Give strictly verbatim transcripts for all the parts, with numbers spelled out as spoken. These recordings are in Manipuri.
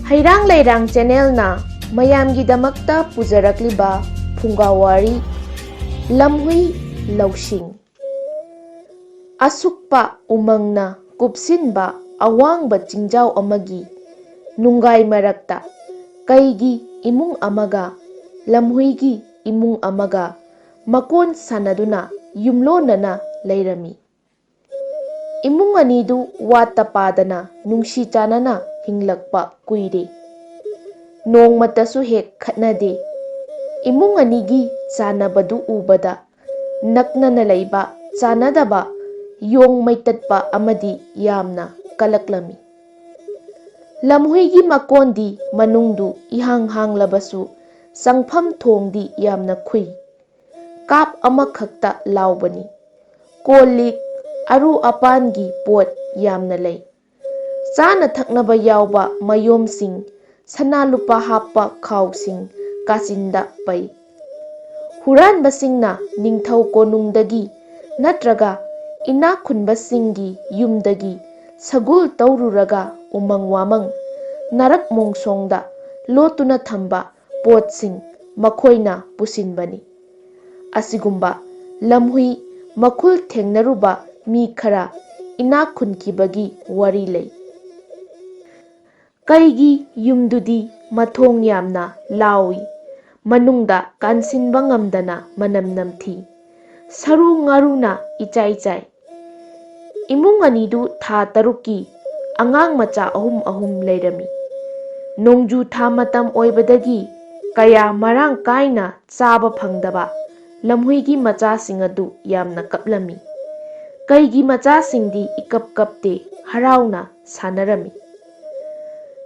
ꯍꯩꯔꯥꯡ ꯂꯩꯔꯥꯡ ꯆꯦꯅꯦꯜꯅ ꯃꯌꯥꯝꯒꯤꯗꯃꯛꯇ ꯄꯨꯖꯔꯛꯂꯤꯕ ꯐꯨꯡꯒꯥ ꯋꯥꯔꯤ, ꯂꯝꯍꯨꯏ ꯂꯧꯁꯤꯡ꯫ ꯑꯁꯨꯛꯄ ꯎꯃꯪꯅ ꯀꯨꯞꯁꯤꯟꯕ ꯑꯋꯥꯡꯕ ꯆꯤꯡꯖꯥꯎ ꯑꯃꯒꯤ ꯅꯨꯡꯒꯥꯏ ꯃꯔꯛꯇ ꯀꯩꯒꯤ ꯏꯃꯨꯡ ꯑꯃꯒ ꯂꯝꯍꯨꯏꯒꯤ ꯏꯃꯨꯡ ꯑꯃꯒ ꯃꯀꯣꯟ ꯁꯥꯟꯅꯗꯨꯅ ꯌꯨꯝꯂꯣꯟꯅꯅ ꯂꯩꯔꯝꯃꯤ꯫ ꯏꯃꯨꯡ ꯑꯅꯤꯗꯨ ꯋꯥꯠꯇ ꯄꯥꯗꯅ ꯅꯨꯡꯁꯤ ꯆꯥꯟꯅꯅ ꯍꯤꯡꯂꯛꯄ ꯀꯨꯏꯔꯦ꯫ ꯅꯣꯡꯃꯇꯁꯨ ꯍꯦꯛ ꯈꯠꯅꯗꯦ꯫ ꯏꯃꯨꯡ ꯑꯅꯤꯒꯤ ꯆꯥꯟꯅꯕꯗꯨ ꯎꯕꯗ ꯅꯛꯅꯅ ꯂꯩꯕ ꯆꯥꯟꯅꯗꯕ ꯌꯣꯡ ꯃꯩꯇꯠꯄ ꯑꯃꯗꯤ ꯌꯥꯝꯅ ꯀꯜꯂꯛꯂꯝꯃꯤ꯫ ꯂꯝꯍꯨꯏꯒꯤ ꯃꯀꯣꯟꯗꯤ ꯃꯅꯨꯡꯗꯨ ꯏꯍꯥꯡ ꯍꯥꯡꯂꯕꯁꯨ ꯆꯪꯐꯝ ꯊꯣꯡꯗꯤ ꯌꯥꯝꯅ ꯈꯨꯏ꯫ ꯀꯥꯞ ꯑꯃꯈꯛꯇ ꯂꯥꯎꯕꯅꯤ꯫ ꯀꯣꯜ ꯂꯤꯛ, ꯑꯔꯨ ꯑꯄꯥꯟꯒꯤ ꯄꯣꯠ ꯌꯥꯝꯅ ꯂꯩ꯫ ꯆꯥꯅ ꯊꯛꯅꯕ ꯌꯥꯎꯕ ꯃꯌꯣꯝꯁꯤꯡ, ꯁꯅꯥ ꯂꯨꯄꯥ ꯍꯥꯞꯄ ꯈꯥꯎꯁꯤꯡ ꯀꯥꯆꯤꯟꯗ ꯄꯩ꯫ ꯍꯨꯔꯥꯟꯕꯁꯤꯡꯅ ꯅꯤꯡꯊꯧ ꯀꯣꯅꯨꯡꯗꯒꯤ ꯅꯠꯇ꯭ꯔꯒ ꯏꯅꯥꯛ ꯈꯨꯟꯕꯁꯤꯡꯒꯤ ꯌꯨꯝꯗꯒꯤ ꯁꯒꯨꯜ ꯇꯧꯔꯨꯔꯒ ꯎꯃꯪ ꯋꯥꯃꯪ, ꯅꯥꯔꯛ ꯃꯣꯡꯁꯣꯡꯗ ꯂꯣꯠꯇꯨꯅ ꯊꯝꯕ ꯄꯣꯠꯁꯤꯡ ꯃꯈꯣꯏꯅ ꯄꯨꯁꯤꯟꯕꯅꯤ꯫ ꯑꯁꯤꯒꯨꯝꯕ ꯂꯝꯍꯨꯏ ꯃꯈꯨꯜ ꯊꯦꯡꯅꯔꯨꯕ ꯃꯤ ꯈꯔ ꯏꯅꯥꯛ ꯈꯨꯟꯈꯤꯕꯒꯤ ꯋꯥꯔꯤ ꯂꯩ꯫ ꯀꯩꯒꯤ ꯌꯨꯝꯗꯨꯗꯤ ꯃꯊꯣꯡ ꯌꯥꯝꯅ ꯂꯥꯎꯏ, ꯃꯅꯨꯡꯗ ꯀꯥꯟꯁꯤꯟꯕ ꯉꯝꯗꯅ ꯃꯅꯝ ꯅꯝꯊꯤ꯫ ꯁꯔꯨ ꯉꯥꯔꯨꯅ ꯏꯆꯥꯏ ꯆꯥꯏ꯫ ꯏꯃꯨꯡ ꯑꯅꯤꯗꯨ ꯊꯥ ꯇꯔꯨꯛꯀꯤ ꯑꯉꯥꯡ ꯃꯆꯥ ꯑꯍꯨꯝ ꯑꯍꯨꯝ ꯂꯩꯔꯝꯃꯤ꯫ ꯅꯣꯡꯖꯨ ꯊꯥ ꯃꯇꯝ ꯑꯣꯏꯕꯗꯒꯤ ꯀꯌꯥ ꯃꯔꯥꯡ ꯀꯥꯏꯅ ꯆꯥꯕ ꯐꯪꯗꯕ ꯂꯝꯍꯨꯏꯒꯤ ꯃꯆꯥꯁꯤꯡ ꯑꯗꯨ ꯌꯥꯝꯅ ꯀꯞꯂꯝꯃꯤ꯫ ꯀꯩꯒꯤ ꯃꯆꯥꯁꯤꯡꯗꯤ ꯏꯀꯞ ꯀꯞꯇꯦ, ꯍꯔꯥꯎꯅ ꯁꯥꯟꯅꯔꯝꯃꯤ꯫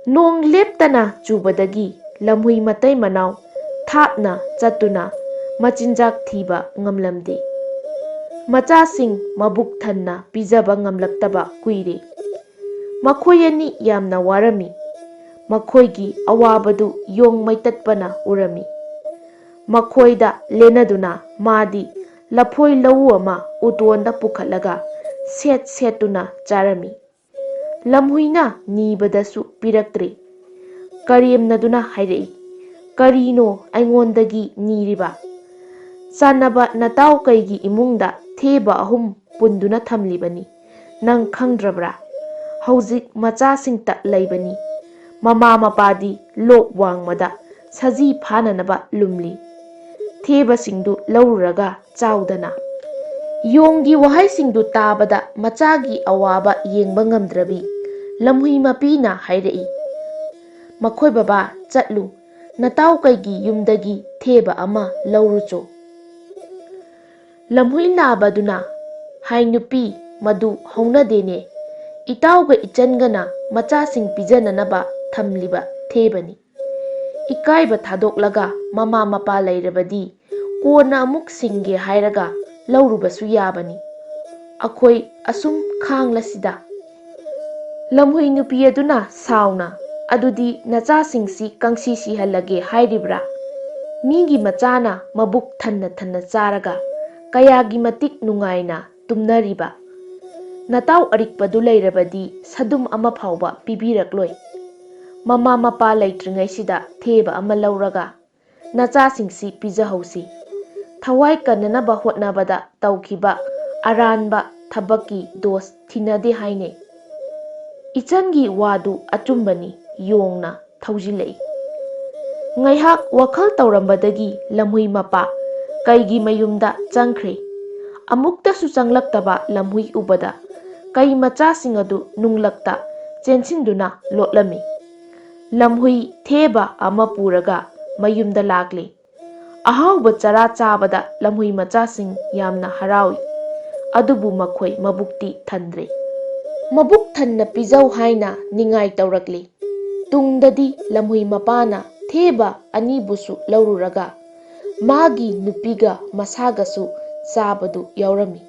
ꯅꯣꯡ ꯂꯦꯞꯇꯅ ꯆꯨꯕꯗꯒꯤ ꯂꯝꯍꯨꯏ ꯃꯇꯩ ꯃꯅꯥꯎ ꯊꯥꯞꯅ ꯆꯠꯇꯨꯅ ꯃꯆꯤꯟꯖꯥꯛ ꯊꯤꯕ ꯉꯝꯂꯝꯗꯦ꯫ ꯃꯆꯥꯁꯤꯡ ꯃꯕꯨꯛ ꯊꯟꯅ ꯄꯤꯖꯕ ꯉꯝꯂꯛꯇꯕ ꯀꯨꯏꯔꯦ꯫ ꯃꯈꯣꯏ ꯑꯅꯤ ꯌꯥꯝꯅ ꯋꯥꯔꯝꯃꯤ꯫ ꯃꯈꯣꯏꯒꯤ ꯑꯋꯥꯕꯗꯨ ꯌꯣꯡ ꯃꯩꯇꯠꯄꯅ ꯎꯔꯝꯃꯤ꯫ ꯃꯈꯣꯏꯗ ꯂꯦꯟꯅꯗꯨꯅ ꯃꯥꯗꯤ ꯂꯐꯣꯏ ꯂꯧꯎ ꯑꯃ ꯎꯇꯣꯟꯗ ꯄꯨꯈꯠꯂꯒ ꯁꯦꯠ ꯁꯦꯠꯇꯨꯅ ꯆꯥꯔꯝꯃꯤ꯫ ꯂꯝꯍꯨꯏꯅ ꯅꯤꯕꯗꯁꯨ ꯄꯤꯔꯛꯇ꯭ꯔꯦ꯫ ꯀꯔꯦꯝꯅꯗꯨꯅ ꯍꯥꯏꯔꯛꯏ, "ꯀꯔꯤꯅꯣ ꯑꯩꯉꯣꯟꯗꯒꯤ ꯅꯤꯔꯤꯕ? ꯆꯥꯟꯅꯕ ꯅꯇꯥꯎ ꯀꯩꯒꯤ ꯏꯃꯨꯡꯗ ꯊꯦꯕ ꯑꯍꯨꯝ ꯄꯨꯟꯗꯨꯅ ꯊꯝꯂꯤꯕꯅꯤ꯫ ꯅꯪ ꯈꯪꯗ꯭ꯔꯕ꯭ꯔꯥ? ꯍꯧꯖꯤꯛ ꯃꯆꯥꯁꯤꯡꯇ ꯂꯩꯕꯅꯤ꯫ ꯃꯃꯥ ꯃꯄꯥꯗꯤ ꯂꯣꯛ ꯋꯥꯡꯃꯗ ꯁꯖꯤ ꯐꯥꯅꯅꯕ ꯂꯨꯝꯂꯤ꯫ ꯊꯦꯕꯁꯤꯡꯗꯨ ꯂꯧꯔꯨꯔꯒ ꯆꯥꯎꯗꯅ꯫" ꯌꯣꯡꯒꯤ ꯋꯥꯍꯩꯁꯤꯡꯗꯨ ꯇꯥꯕꯗ ꯃꯆꯥꯒꯤ ꯑꯋꯥꯕ ꯌꯦꯡꯕ ꯉꯝꯗ꯭ꯔꯕꯤ ꯂꯝꯍꯨꯏ ꯃꯄꯤꯅ ꯍꯥꯏꯔꯛꯏ, "ꯃꯈꯣꯏ ꯕꯕꯥ, ꯆꯠꯂꯨ, ꯅꯇꯥꯎ ꯀꯩꯒꯤ ꯌꯨꯝꯗꯒꯤ ꯊꯦꯕ ꯑꯃ ꯂꯧꯔꯨꯆꯣ꯫" ꯂꯝꯍꯨꯏ ꯅꯥꯕꯗꯨꯅ, "ꯍꯥꯏ ꯅꯨꯄꯤ, ꯃꯗꯨ ꯍꯧꯅꯗꯦꯅꯦ꯫ ꯏꯇꯥꯎꯒ ꯏꯆꯟꯒꯅ ꯃꯆꯥꯁꯤꯡ ꯄꯤꯖꯅꯅꯕ ꯊꯝꯂꯤꯕ ꯊꯦꯕꯅꯤ꯫ ꯏꯀꯥꯏꯕ ꯊꯥꯗꯣꯛꯂꯒ ꯃꯃꯥ ꯃꯄꯥ ꯂꯩꯔꯕꯗꯤ ꯀꯣꯟꯅ ꯑꯃꯨꯛ ꯁꯤꯡꯒꯦ ꯍꯥꯏꯔꯒ ꯂꯧꯔꯨꯕꯁꯨ ꯌꯥꯕꯅꯤ꯫ ꯑꯩꯈꯣꯏ ꯑꯁꯨꯝ ꯈꯥꯡꯂꯁꯤꯗ꯫" ꯂꯝꯍꯨꯏ ꯅꯨꯄꯤ ꯑꯗꯨꯅ ꯁꯥꯎꯅ, "ꯑꯗꯨꯗꯤ ꯅꯆꯥꯁꯤꯡꯁꯤ ꯀꯪꯁꯤ ꯁꯤꯍꯜꯂꯒꯦ ꯍꯥꯏꯔꯤꯕ꯭ꯔꯥ? ꯃꯤꯒꯤ ꯃꯆꯥꯅ ꯃꯕꯨꯛ ꯊꯟꯅ ꯊꯟꯅ ꯆꯥꯔꯒ ꯀꯌꯥꯒꯤ ꯃꯇꯤꯛ ꯅꯨꯡꯉꯥꯏꯅ ꯇꯨꯝꯅꯔꯤꯕ꯫ ꯅꯇꯥꯎ ꯑꯔꯤꯛꯄꯗꯨ ꯂꯩꯔꯕꯗꯤ ꯁꯗꯨꯝ ꯑꯃ ꯐꯥꯎꯕ ꯄꯤꯕꯤꯔꯛꯂꯣꯏ꯫ ꯃꯃꯥ ꯃꯄꯥ ꯂꯩꯇ꯭ꯔꯤꯉꯩꯁꯤꯗ ꯊꯦꯕ ꯑꯃ ꯂꯧꯔꯒ ꯅꯆꯥꯁꯤꯡꯁꯤ ꯄꯤꯖꯍꯧꯁꯤ꯫ ꯊꯋꯥꯏ ꯀꯟꯅꯅꯕ ꯍꯣꯠꯅꯕꯗ ꯇꯧꯈꯤꯕ ꯑꯔꯥꯟꯕ ꯊꯕꯛꯀꯤ ꯗꯣꯁ ꯊꯤꯅꯗꯦ ꯍꯥꯏꯅꯩ꯫" ꯏꯆꯟꯒꯤ ꯋꯥꯗꯨ ꯑꯆꯨꯝꯕꯅꯤ, ꯌꯣꯡꯅ ꯊꯧꯖꯤꯜꯂꯛꯏ꯫ ꯉꯥꯏꯍꯥꯛ ꯋꯥꯈꯜ ꯇꯧꯔꯝꯕꯗꯒꯤ ꯂꯝꯍꯨꯏ ꯃꯄꯥ ꯀꯩꯒꯤ ꯃꯌꯨꯝꯗ ꯆꯪꯈ꯭ꯔꯦ꯫ ꯑꯃꯨꯛꯇꯁꯨ ꯆꯪꯂꯛꯇꯕ ꯂꯝꯍꯨꯏ ꯎꯕꯗ ꯀꯩ ꯃꯆꯥꯁꯤꯡ ꯑꯗꯨ ꯅꯨꯡꯂꯛꯇ ꯆꯦꯟꯁꯤꯟꯗꯨꯅ ꯂꯣꯠꯂꯝꯃꯤ꯫ ꯂꯝꯍꯨꯏ ꯊꯦꯕ ꯑꯃ ꯄꯨꯔꯒ ꯃꯌꯨꯝꯗ ꯂꯥꯛꯂꯦ꯫ ꯑꯍꯥꯎꯕ ꯆꯔꯥ ꯆꯥꯕꯗ ꯂꯝꯍꯨꯏ ꯃꯆꯥꯁꯤꯡ ꯌꯥꯝꯅ ꯍꯔꯥꯎꯏ꯫ ꯑꯗꯨꯕꯨ ꯃꯈꯣꯏ ꯃꯕꯨꯛꯇꯤ ꯊꯟꯗ꯭ꯔꯦ꯫ ꯃꯕꯨꯛ ꯊꯟꯅ ꯄꯤꯖꯧ ꯍꯥꯏꯅ ꯅꯤꯡꯉꯥꯏ ꯇꯧꯔꯛꯂꯤ꯫ ꯇꯨꯡꯗꯗꯤ ꯂꯝꯍꯨꯏ ꯃꯄꯥꯅ ꯊꯦꯕ ꯑꯅꯤꯕꯨꯁꯨ ꯂꯧꯔꯨꯔꯒ ꯃꯥꯒꯤ ꯅꯨꯄꯤꯒ ꯃꯁꯥꯒꯁꯨ ꯆꯥꯕꯗꯨ ꯌꯥꯎꯔꯝꯃꯤ꯫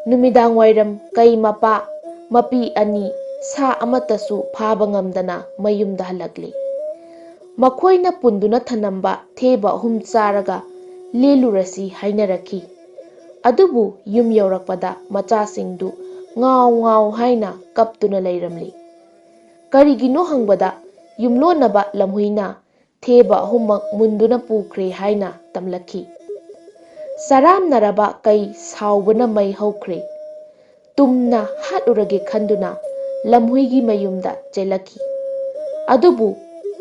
ꯅꯨꯃꯤꯗꯥꯡ ꯋꯥꯏꯔꯝ ꯀꯩ ꯃꯄꯥ ꯃꯄꯤ ꯑꯅꯤ ꯁꯥ ꯑꯃꯠꯇꯁꯨ ꯐꯥꯕ ꯉꯝꯗꯅ ꯃꯌꯨꯝꯗ ꯍꯜꯂꯛꯂꯤ꯫ ꯃꯈꯣꯏꯅ ꯄꯨꯟꯗꯨꯅ ꯊꯅꯝꯕ ꯊꯦꯕ ꯑꯍꯨꯝ ꯆꯥꯔꯒ ꯂꯦꯜꯂꯨꯔꯁꯤ ꯍꯥꯏꯅꯔꯛꯈꯤ꯫ ꯑꯗꯨꯕꯨ ꯌꯨꯝ ꯌꯧꯔꯛꯄꯗ ꯃꯆꯥꯁꯤꯡꯗꯨ ꯉꯥꯎ ꯉꯥꯎ ꯍꯥꯏꯅ ꯀꯞꯇꯨꯅ ꯂꯩꯔꯝꯂꯤ꯫ ꯀꯔꯤꯒꯤꯅꯣ ꯍꯪꯕꯗ ꯌꯨꯝꯂꯣꯟꯅꯕ ꯂꯝꯍꯨꯏꯅ ꯊꯦꯕ ꯑꯍꯨꯝꯃꯛ ꯃꯨꯟꯗꯨꯅ ꯄꯨꯈ꯭ꯔꯦ ꯍꯥꯏꯅ ꯇꯝꯂꯛꯈꯤ꯫ ꯆꯔꯥꯝꯅꯔꯕ ꯀꯩ ꯁꯥꯎꯕꯅ ꯃꯩ ꯍꯧꯈ꯭ꯔꯦ꯫ ꯇꯨꯝꯅ ꯍꯥꯠꯂꯨꯔꯒꯦ ꯈꯟꯗꯨꯅ ꯂꯝꯍꯨꯏꯒꯤ ꯃꯌꯨꯝꯗ ꯆꯦꯜꯂꯛꯈꯤ꯫ ꯑꯗꯨꯕꯨ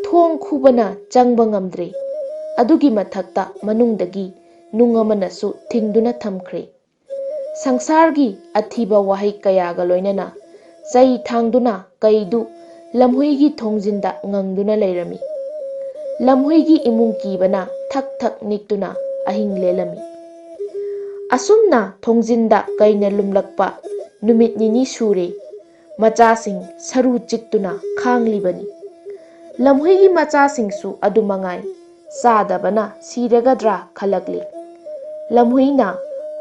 ꯊꯣꯡ ꯈꯨꯕꯅ ꯆꯪꯕ ꯉꯝꯗ꯭ꯔꯦ꯫ ꯑꯗꯨꯒꯤ ꯃꯊꯛꯇ ꯃꯅꯨꯡꯗꯒꯤ ꯅꯨꯡ ꯑꯃꯅꯁꯨ ꯊꯤꯡꯗꯨꯅ ꯊꯝꯈ꯭ꯔꯦ꯫ ꯁꯪꯁꯥꯔꯒꯤ ꯑꯊꯤꯕ ꯋꯥꯍꯩ ꯀꯌꯥꯒ ꯂꯣꯏꯅꯅ ꯆꯩ ꯊꯥꯡꯗꯨꯅ ꯀꯩꯗꯨ ꯂꯝꯍꯨꯏꯒꯤ ꯊꯣꯡꯖꯤꯟꯗ ꯉꯪꯗꯨꯅ ꯂꯩꯔꯝꯃꯤ꯫ ꯂꯝꯍꯨꯏꯒꯤ ꯏꯃꯨꯡ ꯀꯤꯕꯅ ꯊꯛ ꯊꯛ ꯅꯤꯛꯇꯨꯅ ꯑꯍꯤꯡ ꯂꯦꯜꯂꯝꯃꯤ꯫ ꯑꯁꯨꯝꯅ ꯊꯣꯡꯖꯤꯟꯗ ꯀꯩꯅ ꯂꯨꯝꯂꯛꯄ ꯅꯨꯃꯤꯠ ꯅꯤꯅꯤ ꯁꯨꯔꯦ꯫ ꯃꯆꯥꯁꯤꯡ ꯁꯔꯨ ꯆꯤꯛꯇꯨꯅ ꯈꯥꯡꯂꯤꯕꯅꯤ꯫ ꯂꯝꯍꯨꯏꯒꯤ ꯃꯆꯥꯁꯤꯡꯁꯨ ꯑꯗꯨ ꯃꯉꯥꯏ꯫ ꯆꯥꯗꯕꯅ ꯁꯤꯔꯒꯗ꯭ꯔꯥ ꯈꯜꯂꯛꯂꯤ꯫ ꯂꯝꯍꯨꯏꯅ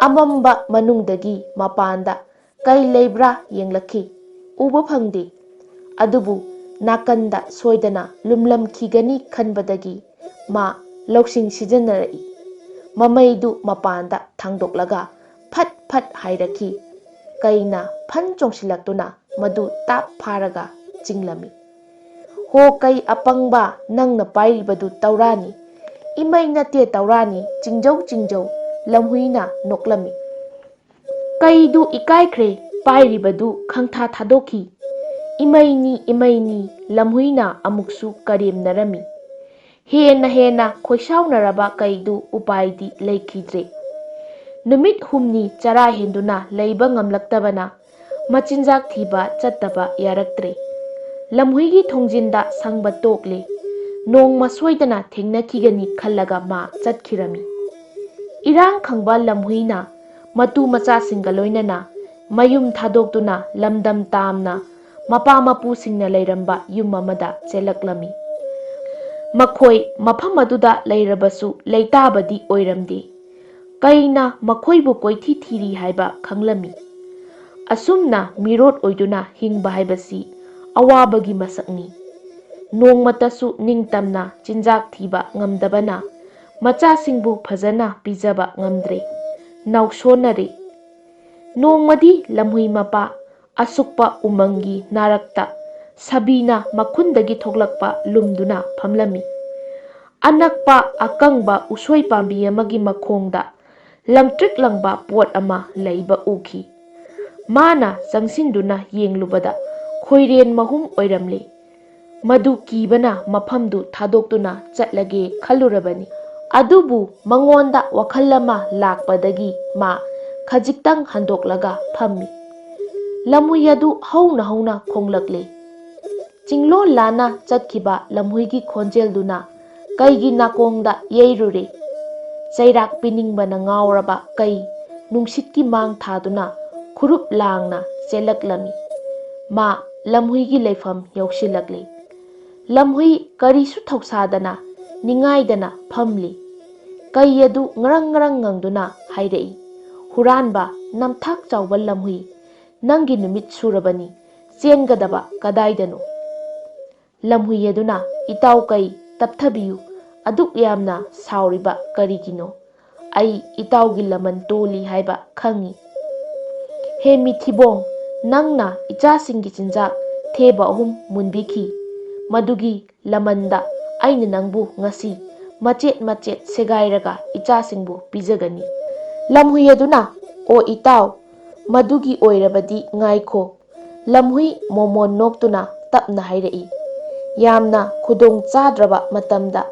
ꯑꯃꯝꯕ ꯃꯅꯨꯡꯗꯒꯤ ꯃꯄꯥꯟꯗ ꯀꯩ ꯂꯩꯕ꯭ꯔꯥ ꯌꯦꯡꯂꯛꯈꯤ꯫ ꯎꯕ ꯐꯪꯗꯦ꯫ ꯑꯗꯨꯕꯨ ꯅꯥꯀꯟꯗ ꯁꯣꯏꯗꯅ ꯂꯨꯝꯂꯝꯈꯤꯒꯅꯤ ꯈꯟꯕꯗꯒꯤ ꯃꯥ ꯂꯧꯁꯤꯡ ꯁꯤꯖꯤꯟꯅꯔꯛꯏ꯫ ꯃꯃꯩꯗꯨ ꯃꯄꯥꯟꯗ ꯊꯥꯡꯗꯣꯛꯂꯒ ꯐꯠ ꯐꯠ ꯍꯥꯏꯔꯛꯈꯤ꯫ ꯀꯩꯅ ꯐꯟ ꯆꯣꯡꯁꯤꯜꯂꯛꯇꯨꯅ ꯃꯗꯨ ꯇꯥꯞ ꯐꯥꯔꯒ ꯆꯤꯡꯂꯝꯃꯤ꯫ "ꯍꯣ ꯀꯩ ꯑꯄꯪꯕ, ꯅꯪꯅ ꯄꯥꯏꯔꯤꯕꯗꯨ ꯇꯧꯔꯥꯅꯤ?" "ꯏꯃꯩ ꯅꯠꯇꯦ ꯇꯧꯔꯥꯅꯤ, ꯆꯤꯡꯖꯧ ꯆꯤꯡꯖꯧ!" ꯂꯝꯍꯨꯏꯅ ꯅꯣꯛꯂꯝꯃꯤ꯫ ꯀꯩꯗꯨ ꯏꯀꯥꯏꯈ꯭ꯔꯦ, ꯄꯥꯏꯔꯤꯕꯗꯨ ꯈꯪꯊꯥ ꯊꯥꯗꯣꯛꯈꯤ꯫ "ꯏꯃꯩꯅꯤ, ꯏꯃꯩꯅꯤ!" ꯂꯝꯍꯨꯏꯅ ꯑꯃꯨꯛꯁꯨ ꯀꯔꯦꯝꯅꯔꯝꯃꯤ꯫ ꯍꯦꯟꯅ ꯍꯦꯟꯅ ꯈꯣꯏꯁꯥꯎꯅꯔꯕ ꯀꯩꯗꯨ ꯎꯄꯥꯏꯗꯤ ꯂꯩꯈꯤꯗ꯭ꯔꯦ꯫ ꯅꯨꯃꯤꯠ ꯍꯨꯝꯅꯤ ꯆꯔꯥ ꯍꯦꯟꯗꯨꯅ ꯂꯩꯕ ꯉꯝꯂꯛꯇꯕꯅ ꯃꯆꯤꯟꯖꯥꯛ ꯊꯤꯕ ꯆꯠꯇꯕ ꯌꯥꯔꯛꯇ꯭ꯔꯦ꯫ ꯂꯝꯍꯨꯏꯒꯤ ꯊꯣꯡꯖꯤꯟꯗ ꯁꯪꯕ ꯇꯣꯛꯂꯦ꯫ ꯅꯣꯡꯃ ꯁꯣꯏꯗꯅ ꯊꯦꯡꯅꯈꯤꯒꯅꯤ ꯈꯜꯂꯒ ꯃꯥ ꯆꯠꯈꯤꯔꯝꯃꯤ꯫ ꯏꯔꯥꯡ ꯈꯪꯕ ꯂꯝꯍꯨꯏꯅ ꯃꯇꯨ ꯃꯆꯥꯁꯤꯡꯒ ꯂꯣꯏꯅꯅ ꯃꯌꯨꯝ ꯊꯥꯗꯣꯛꯇꯨꯅ ꯂꯝꯗꯝ ꯇꯥꯝꯅ ꯃꯄꯥ ꯃꯄꯨꯁꯤꯡꯅ ꯂꯩꯔꯝꯕ ꯌꯨꯝ ꯑꯃꯗ ꯆꯦꯜꯂꯛꯂꯝꯃꯤ꯫ ꯃꯈꯣꯏ ꯃꯐꯝ ꯑꯗꯨꯗ ꯂꯩꯔꯕꯁꯨ ꯂꯩꯇꯥꯕꯗꯤ ꯑꯣꯏꯔꯝꯗꯦ꯫ ꯀꯩꯅ ꯃꯈꯣꯏꯕꯨ ꯀꯣꯏꯊꯤ ꯊꯤꯔꯤ ꯍꯥꯏꯕ ꯈꯪꯂꯝꯃꯤ꯫ ꯑꯁꯨꯝꯅ ꯃꯤꯔꯣꯠ ꯑꯣꯏꯗꯨꯅ ꯍꯤꯡꯕ ꯍꯥꯏꯕꯁꯤ ꯑꯋꯥꯕꯒꯤ ꯃꯁꯛꯅꯤ꯫ ꯅꯣꯡꯃꯇꯁꯨ ꯅꯤꯡꯇꯝꯅ ꯆꯤꯟꯖꯥꯛ ꯊꯤꯕ ꯉꯝꯗꯕꯅ ꯃꯆꯥꯁꯤꯡꯕꯨ ꯐꯖꯅ ꯄꯤꯖꯕ ꯉꯝꯗ꯭ꯔꯦ꯫ ꯅꯥꯎꯁꯣꯟꯅꯔꯦ꯫ ꯅꯣꯡꯃꯗꯤ ꯂꯝꯍꯨꯏ ꯃꯄꯥ ꯑꯁꯨꯛꯄ ꯎꯃꯪꯒꯤ ꯅꯥꯔꯛꯇ ꯁꯥꯕꯤꯅ ꯃꯈꯨꯟꯗꯒꯤ ꯊꯣꯛꯂꯛꯄ ꯂꯨꯝꯗꯨꯅ ꯐꯝꯂꯝꯃꯤ꯫ ꯑꯅꯛꯄ ꯑꯀꯪꯕ ꯎꯁꯣꯏ ꯄꯥꯝꯕꯤ ꯑꯃꯒꯤ ꯃꯈꯣꯡꯗ ꯂꯪꯇ꯭ꯔꯤꯛ ꯂꯪꯕ ꯄꯣꯠ ꯑꯃ ꯂꯩꯕ ꯎꯈꯤ꯫ ꯃꯥꯅ ꯆꯪꯁꯤꯟꯗꯨꯅ ꯌꯦꯡꯂꯨꯕꯗ ꯈꯣꯏꯔꯦꯟ ꯃꯍꯨꯝ ꯑꯣꯏꯔꯝꯂꯦ꯫ ꯃꯗꯨ ꯀꯤꯕꯅ ꯃꯐꯝꯗꯨ ꯊꯥꯗꯣꯛꯇꯨꯅ ꯆꯠꯂꯒꯦ ꯈꯜꯂꯨꯔꯕꯅꯤ꯫ ꯑꯗꯨꯕꯨ ꯃꯉꯣꯟꯗ ꯋꯥꯈꯜ ꯑꯃ ꯂꯥꯛꯄꯗꯒꯤ ꯃꯥ ꯈꯖꯤꯛꯇꯪ ꯍꯟꯗꯣꯛꯂꯒ ꯐꯝꯃꯤ꯫ ꯂꯝꯍꯨꯏ ꯑꯗꯨ ꯍꯧꯅ ꯍꯧꯅ ꯈꯣꯡꯂꯛꯂꯦ꯫ ꯆꯤꯡꯂꯣꯜ ꯂꯥꯟꯅ ꯆꯠꯈꯤꯕ ꯂꯝꯍꯨꯏꯒꯤ ꯈꯣꯟꯖꯦꯜꯗꯨꯅ ꯀꯩꯒꯤ ꯅꯥꯀꯣꯡꯗ ꯌꯩꯔꯨꯔꯦ꯫ ꯆꯩꯔꯥꯛ ꯄꯤꯅꯤꯡꯕꯅ ꯉꯥꯎꯔꯕ ꯀꯩ ꯅꯨꯡꯁꯤꯠꯀꯤ ꯃꯥꯡ ꯊꯥꯗꯨꯅ ꯈꯨꯔꯨꯞ ꯂꯥꯡꯅ ꯆꯦꯜꯂꯛꯂꯝꯃꯤ꯫ ꯃꯥ ꯂꯝꯍꯨꯏꯒꯤ ꯂꯩꯐꯝ ꯌꯧꯁꯤꯜꯂꯛꯂꯦ꯫ ꯂꯝꯍꯨꯏ ꯀꯔꯤꯁꯨ ꯊꯧꯁꯥꯗꯅ ꯅꯤꯡꯉꯥꯏꯗꯅ ꯐꯝꯂꯤ꯫ ꯀꯩ ꯑꯗꯨ ꯉꯔꯪ ꯉꯔꯪ ꯉꯪꯗꯨꯅ ꯍꯥꯏꯔꯛꯏ, "ꯍꯨꯔꯥꯟꯕ, ꯅꯝꯊꯥꯛ ꯆꯥꯎꯕ ꯂꯝꯍꯨꯏ, ꯅꯪꯒꯤ ꯅꯨꯃꯤꯠ ꯁꯨꯔꯕꯅꯤ꯫ ꯆꯦꯟꯒꯗꯕ ꯀꯗꯥꯏꯗꯅꯣ?" ꯂꯝꯍꯨꯏ ꯑꯗꯨꯅ, "ꯏꯇꯥꯎ ꯀꯩ, ꯇꯞꯊꯕꯤꯌꯨ꯫ ꯑꯗꯨꯛ ꯌꯥꯝꯅ ꯁꯥꯎꯔꯤꯕ ꯀꯔꯤꯒꯤꯅꯣ? ꯑꯩ ꯏꯇꯥꯎꯒꯤ ꯂꯃꯟ ꯇꯣꯜꯂꯤ ꯍꯥꯏꯕ ꯈꯪꯏ꯫ ꯍꯦ ꯃꯤꯊꯤꯕꯣꯡ, ꯅꯪꯅ ꯏꯆꯥꯁꯤꯡꯒꯤ ꯆꯤꯟꯖꯥꯛ ꯊꯦꯕ ꯑꯍꯨꯝ ꯃꯨꯟꯕꯤꯈꯤ꯫ ꯃꯗꯨꯒꯤ ꯂꯃꯟꯗ ꯑꯩꯅ ꯅꯪꯕꯨ ꯉꯁꯤ ꯃꯆꯦꯠ ꯃꯆꯦꯠ ꯁꯦꯒꯥꯏꯔꯒ ꯏꯆꯥꯁꯤꯡꯕꯨ ꯄꯤꯖꯒꯅꯤ꯫" ꯂꯝꯍꯨꯏ ꯑꯗꯨꯅ, "ꯑꯣ ꯏꯇꯥꯎ, ꯃꯗꯨꯒꯤ ꯑꯣꯏꯔꯕꯗꯤ ꯉꯥꯏꯈꯣ꯫" ꯂꯝꯍꯨꯏ ꯃꯣꯃꯣꯟ ꯅꯣꯛꯇꯨꯅ ꯇꯞꯅ ꯍꯥꯏꯔꯛꯏ, "ꯌꯥꯝꯅ ꯈꯨꯗꯣꯡ ꯆꯥꯗ꯭ꯔꯕ ꯃꯇꯝꯗ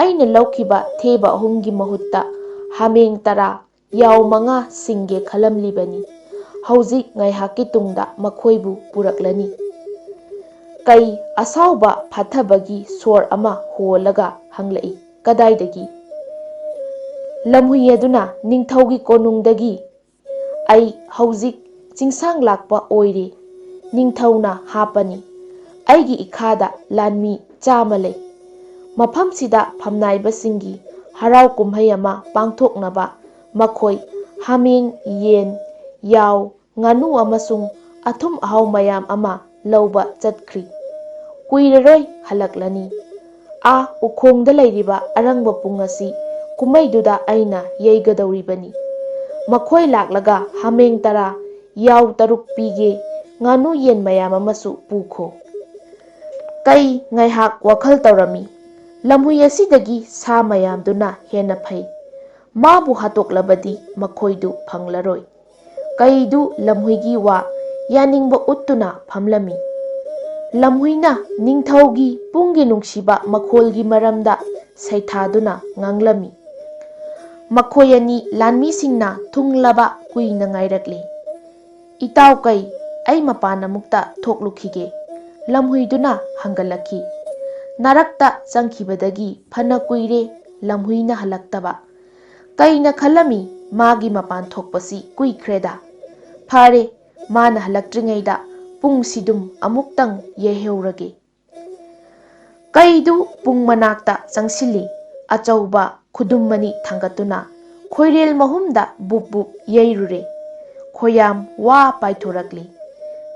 ꯑꯩꯅ ꯂꯧꯈꯤꯕ ꯊꯦꯕ ꯑꯍꯨꯝꯒꯤ ꯃꯍꯨꯠꯇ ꯍꯥꯃꯦꯡ ꯇꯔꯥ, ꯌꯥꯎ ꯃꯉꯥ ꯁꯤꯡꯒꯦ ꯈꯜꯂꯝꯂꯤꯕꯅꯤ꯫ ꯍꯧꯖꯤꯛ ꯉꯥꯏꯍꯥꯛꯀꯤ ꯇꯨꯡꯗ ꯃꯈꯣꯏꯕꯨ ꯄꯨꯔꯛꯂꯅꯤ꯫" ꯀꯩ ꯑꯁꯥꯎꯕ ꯐꯥꯊꯕꯒꯤ ꯁꯣꯔ ꯑꯃ ꯍꯣꯜꯂꯒ ꯍꯪꯂꯛꯏ, "ꯀꯗꯥꯏꯗꯒꯤ?" ꯂꯝꯍꯨꯏ ꯑꯗꯨꯅ, "ꯅꯤꯡꯊꯧꯒꯤ ꯀꯣꯅꯨꯡꯗꯒꯤ꯫ ꯑꯩ ꯍꯧꯖꯤꯛ ꯆꯤꯡꯁꯥꯡ ꯂꯥꯛꯄ ꯑꯣꯏꯔꯦ꯫ ꯅꯤꯡꯊꯧꯅ ꯍꯥꯞꯄꯅꯤ꯫ ꯑꯩꯒꯤ ꯏꯈꯥꯗ ꯂꯥꯟꯃꯤ ꯆꯥꯃ ꯂꯩ꯫ ꯃꯐꯝꯁꯤꯗ ꯐꯝꯅꯥꯏꯕꯁꯤꯡꯒꯤ ꯍꯔꯥꯎ ꯀꯨꯝꯍꯩ ꯑꯃ ꯄꯥꯡꯊꯣꯛꯅꯕ ꯃꯈꯣꯏ ꯍꯥꯃꯦꯡ, ꯌꯦꯟ, ꯌꯥꯎ, ꯉꯥꯅꯨ ꯑꯃꯁꯨꯡ ꯑꯊꯨꯝ ꯑꯍꯥꯎ ꯃꯌꯥꯝ ꯑꯃ ꯂꯧꯕ ꯆꯠꯈ꯭ꯔꯤ꯫ ꯀꯨꯏꯔꯔꯣꯏ ꯍꯜꯂꯛꯂꯅꯤ꯫ ꯑꯥ ꯎꯈꯣꯡꯗ ꯂꯩꯔꯤꯕ ꯑꯔꯪꯕ ꯄꯨꯡ ꯑꯁꯤ ꯀꯨꯝꯃꯩꯗꯨꯗ ꯑꯩꯅ ꯌꯩꯒꯗꯧꯔꯤꯕꯅꯤ꯫ ꯃꯈꯣꯏ ꯂꯥꯛꯂꯒ ꯍꯥꯃꯦꯡ ꯇꯔꯥ, ꯌꯥꯎ ꯇꯔꯨꯛ ꯄꯤꯒꯦ, ꯉꯥꯅꯨ ꯌꯦꯟ ꯃꯌꯥꯝ ꯑꯃꯁꯨ ꯄꯨꯈꯣ꯫" ꯀꯩ ꯉꯥꯏꯍꯥꯛ ꯋꯥꯈꯜ ꯇꯧꯔꯝꯃꯤ꯫ ꯂꯝꯍꯨꯏ ꯑꯁꯤꯗꯒꯤ ꯁꯥ ꯃꯌꯥꯝꯗꯨꯅ ꯍꯦꯟꯅ ꯐꯩ꯫ ꯃꯥꯕꯨ ꯍꯥꯠꯇꯣꯛꯂꯕꯗꯤ ꯃꯈꯣꯏꯗꯨ ꯐꯪꯂꯔꯣꯏ꯫ ꯀꯩꯗꯨ ꯂꯝꯍꯨꯏꯒꯤ ꯋꯥ ꯌꯥꯅꯤꯡꯕ ꯎꯠꯇꯨꯅ ꯐꯝꯂꯝꯃꯤ꯫ ꯂꯝꯍꯨꯏꯅ ꯅꯤꯡꯊꯧꯒꯤ ꯄꯨꯡꯒꯤ ꯅꯨꯡꯁꯤꯕ ꯃꯈꯣꯜꯒꯤ ꯃꯔꯝꯗ ꯁꯩꯊꯥꯗꯨꯅ ꯉꯥꯡꯂꯝꯃꯤ꯫ ꯃꯈꯣꯏ ꯑꯅꯤ ꯂꯥꯟꯃꯤꯁꯤꯡꯅ ꯊꯨꯡꯂꯕ ꯀꯨꯏꯅ ꯉꯥꯏꯔꯛꯂꯤ꯫ "ꯏꯇꯥꯎ ꯀꯩ, ꯑꯩ ꯃꯄꯥꯟ ꯑꯃꯨꯛꯇ ꯊꯣꯛꯂꯨꯈꯤꯒꯦ," ꯂꯝꯍꯨꯏꯗꯨꯅ ꯍꯪꯒꯠꯂꯛꯈꯤ꯫ ꯅꯥꯔꯛꯇ ꯆꯪꯈꯤꯕꯗꯒꯤ ꯐꯅ ꯀꯨꯏꯔꯦ ꯂꯝꯍꯨꯏꯅ ꯍꯜꯂꯛꯇꯕ꯫ ꯀꯩꯅ ꯈꯜꯂꯝꯃꯤ, ꯃꯥꯒꯤ ꯃꯄꯥꯟ ꯊꯣꯛꯄꯁꯤ ꯀꯨꯏꯈ꯭ꯔꯦꯗ꯫ ꯐꯔꯦ, ꯃꯥꯅ ꯍꯜꯂꯛꯇ꯭ꯔꯤꯉꯩꯗ ꯄꯨꯡꯁꯤꯗꯨꯝ ꯑꯃꯨꯛꯇꯪ ꯌꯩꯍꯧꯔꯒꯦ꯫ ꯀꯩꯗꯨ ꯄꯨꯡ ꯃꯅꯥꯛꯇ ꯆꯪꯁꯤꯜꯂꯤ꯫ ꯑꯆꯧꯕ ꯈꯨꯗꯨꯝ ꯑꯅꯤ ꯊꯥꯡꯒꯠꯇꯨꯅ ꯈꯣꯏꯔꯦꯜ ꯃꯍꯨꯝꯗ ꯕꯨꯞ ꯕꯨꯞ ꯌꯩꯔꯨꯔꯦ꯫ ꯈꯣꯌꯥꯝ ꯋꯥ ꯄꯥꯏꯊꯣꯔꯛꯂꯤ꯫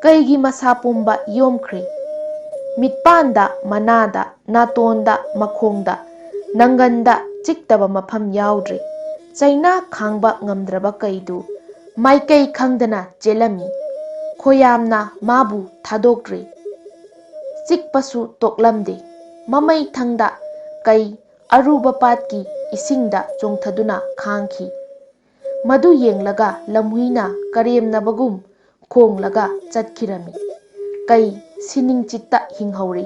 ꯀꯩꯒꯤ ꯃꯁꯥ ꯄꯨꯝꯕ ꯌꯣꯝꯈ꯭ꯔꯦ꯫ ꯃꯤꯠꯄꯥꯟꯗ, ꯃꯅꯥꯗ, ꯅꯥꯇꯣꯟꯗ, ꯃꯈꯣꯡꯗ, ꯅꯪꯒꯟꯗ ꯆꯤꯛꯇꯕ ꯃꯐꯝ ꯌꯥꯎꯗ꯭ꯔꯦ꯫ ꯆꯩꯅꯥ ꯈꯥꯡꯕ ꯉꯝꯗ꯭ꯔꯕ ꯀꯩꯗꯨ ꯃꯥꯏꯀꯩ ꯈꯪꯗꯅ ꯆꯦꯜꯂꯝꯃꯤ꯫ ꯈꯣꯌꯥꯝꯅ ꯃꯥꯕꯨ ꯊꯥꯗꯣꯛꯇ꯭ꯔꯦ꯫ ꯆꯤꯛꯄꯁꯨ ꯇꯣꯛꯂꯝꯗꯦ꯫ ꯃꯃꯩ ꯊꯪꯗ ꯀꯩ ꯑꯔꯨꯕ ꯄꯥꯠꯀꯤ ꯏꯁꯤꯡꯗ ꯆꯣꯡꯊꯗꯨꯅ ꯈꯥꯡꯈꯤ꯫ ꯃꯗꯨ ꯌꯦꯡꯂꯒ ꯂꯝꯍꯨꯏꯅ ꯀꯔꯦꯝꯅꯕꯒꯨꯝ ꯈꯣꯡꯂꯒ ꯆꯠꯈꯤꯔꯝꯃꯤ꯫ ꯀꯩ ꯁꯤꯅꯤꯡꯆꯤꯠꯇ ꯍꯤꯡꯍꯧꯔꯤ꯫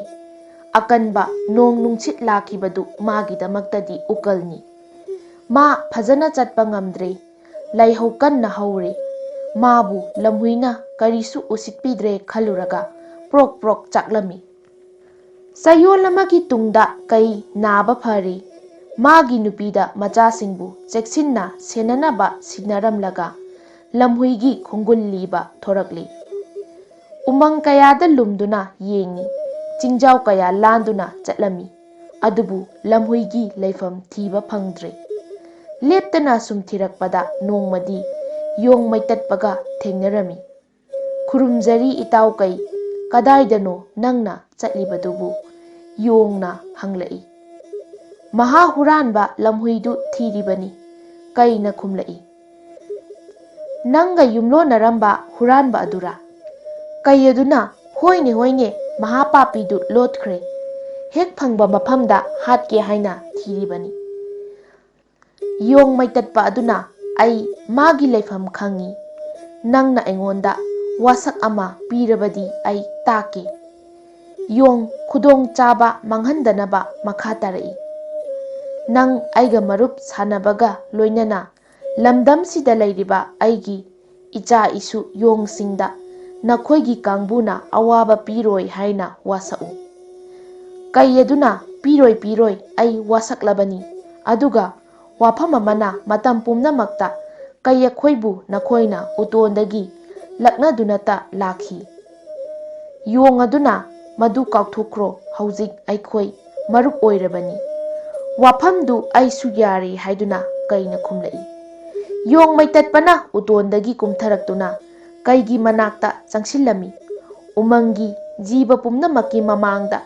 ꯑꯀꯟꯕ ꯅꯣꯡ ꯅꯨꯡꯁꯤꯠ ꯂꯥꯛꯈꯤꯕꯗꯨ ꯃꯥꯒꯤꯗꯃꯛꯇꯗꯤ ꯎꯀꯜꯅꯤ꯫ ꯃꯥ ꯐꯖꯅ ꯆꯠꯄ ꯉꯝꯗ꯭ꯔꯦ꯫ ꯂꯥꯏꯍꯧ ꯀꯟꯅ ꯍꯧꯔꯦ꯫ ꯃꯥꯕꯨ ꯂꯝꯍꯨꯏꯅ ꯀꯔꯤꯁꯨ ꯎꯁꯤꯠꯄꯤꯗ꯭ꯔꯦ ꯈꯜꯂꯨꯔꯒ ꯄ꯭ꯔꯣꯛ ꯄ꯭ꯔꯣꯛ ꯆꯥꯛꯂꯝꯃꯤ꯫ ꯆꯌꯣꯜ ꯑꯃꯒꯤ ꯇꯨꯡꯗ ꯀꯩ ꯅꯥꯕ ꯐꯔꯦ꯫ ꯃꯥꯒꯤ ꯅꯨꯄꯤꯗ ꯃꯆꯥꯁꯤꯡꯕꯨ ꯆꯦꯛꯁꯤꯟꯅ ꯁꯦꯟꯅꯅꯕ ꯁꯤꯟꯅꯔꯝꯂꯒ ꯂꯝꯍꯨꯏꯒꯤ ꯈꯣꯡꯒꯨꯜ ꯂꯤꯕ ꯊꯣꯔꯛꯂꯤ꯫ ꯎꯃꯪ ꯀꯌꯥꯗ ꯂꯨꯝꯗꯨꯅ ꯌꯦꯡꯉꯤ꯫ ꯆꯤꯡꯖꯥꯎ ꯀꯌꯥ ꯂꯥꯟꯗꯨꯅ ꯆꯠꯂꯝꯃꯤ꯫ ꯑꯗꯨꯕꯨ ꯂꯝꯍꯨꯏꯒꯤ ꯂꯩꯐꯝ ꯊꯤꯕ ꯐꯪꯗ꯭ꯔꯦ꯫ ꯂꯦꯞꯇꯅ ꯁꯨꯝ ꯊꯤꯔꯛꯄꯗ ꯅꯣꯡꯃꯗꯤ ꯌꯣꯡ ꯃꯩꯇꯠꯄꯒ ꯊꯦꯡꯅꯔꯝꯃꯤ꯫ "ꯈꯨꯔꯨꯝꯖꯔꯤ ꯏꯇꯥꯎ ꯀꯩ, ꯀꯗꯥꯏꯗꯅꯣ ꯅꯪꯅ ꯆꯠꯂꯤꯕꯗꯨꯕꯨ?" ꯌꯣꯡꯅ ꯍꯪꯂꯛꯏ꯫ "ꯃꯍꯥ ꯍꯨꯔꯥꯟꯕ ꯂꯝꯍꯨꯏꯗꯨ ꯊꯤꯔꯤꯕꯅꯤ," ꯀꯩꯅ ꯈꯨꯝꯂꯛꯏ꯫ "ꯅꯪꯒ ꯌꯨꯝꯂꯣꯟꯅꯔꯝꯕ ꯍꯨꯔꯥꯟꯕ ꯑꯗꯨꯔꯥ?" ꯀꯩ ꯑꯗꯨꯅ, "ꯍꯣꯏꯅꯦ, ꯍꯣꯏꯅꯦ, ꯃꯍꯥꯄꯥꯄꯤꯗꯨ ꯂꯣꯠꯈ꯭ꯔꯦ꯫ ꯍꯦꯛ ꯐꯪꯕ ꯃꯐꯝꯗ ꯍꯥꯠꯀꯦ ꯍꯥꯏꯅ ꯊꯤꯔꯤꯕꯅꯤ꯫ ꯌꯣꯡ ꯃꯩꯇꯠꯄ ꯑꯗꯨꯅ, "ꯑꯩ ꯃꯥꯒꯤ ꯂꯩꯐꯝ ꯈꯪꯏ꯫ ꯅꯪꯅ ꯑꯩꯉꯣꯟꯗ ꯋꯥꯁꯛ ꯑꯃ ꯄꯤꯔꯕꯗꯤ ꯑꯩ ꯇꯥꯛꯀꯦ꯫" ꯌꯣꯡ ꯈꯨꯗꯣꯡ ꯆꯥꯕ ꯃꯥꯡꯍꯟꯗꯅꯕ ꯃꯈꯥ ꯇꯥꯔꯛꯏ, "ꯅꯪ ꯑꯩꯒ ꯃꯔꯨꯞ ꯁꯥꯟꯅꯕꯒ ꯂꯣꯏꯅꯅ ꯂꯝꯗꯝꯁꯤꯗ ꯂꯩꯔꯤꯕ ꯑꯩꯒꯤ ꯏꯆꯥ ꯏꯁꯨ ꯌꯣꯡꯁꯤꯡꯗ ꯅꯈꯣꯏꯒꯤ ꯀꯥꯡꯕꯨꯅ ꯑꯋꯥꯕ ꯄꯤꯔꯣꯏ ꯍꯥꯏꯅ ꯋꯥꯁꯛꯎ꯫" ꯀꯩ ꯑꯗꯨꯅ, "ꯄꯤꯔꯣꯏ, ꯄꯤꯔꯣꯏ, ꯑꯩ ꯋꯥꯁꯛꯂꯕꯅꯤ꯫ ꯑꯗꯨꯒ ꯋꯥꯐꯝ ꯑꯃꯅ, ꯃꯇꯝ ꯄꯨꯝꯅꯃꯛꯇ ꯀꯩ ꯑꯩꯈꯣꯏꯕꯨ ꯅꯈꯣꯏꯅ ꯎꯇꯣꯟꯗꯒꯤ ꯂꯛꯅꯗꯨꯅꯇ ꯂꯥꯛꯈꯤ꯫" ꯌꯣꯡ ꯑꯗꯨꯅ, "ꯃꯗꯨ ꯀꯥꯎꯊꯣꯛꯈ꯭ꯔꯣ, ꯍꯧꯖꯤꯛ ꯑꯩꯈꯣꯏ ꯃꯔꯨꯞ ꯑꯣꯏꯔꯕꯅꯤ꯫ ꯋꯥꯐꯝꯗꯨ ꯑꯩꯁꯨ ꯌꯥꯔꯦ" ꯍꯥꯏꯗꯨꯅ ꯀꯩꯅ ꯈꯨꯝꯂꯛꯏ꯫ ꯌꯣꯡ ꯃꯩꯇꯠꯄꯅ ꯎꯇꯣꯟꯗꯒꯤ ꯀꯨꯝꯊꯔꯛꯇꯨꯅ ꯀꯩꯒꯤ ꯃꯅꯥꯛꯇ ꯆꯪꯁꯤꯜꯂꯝꯃꯤ꯫ ꯎꯃꯪꯒꯤ ꯖꯤꯕ ꯄꯨꯝꯅꯃꯛꯀꯤ ꯃꯃꯥꯡꯗ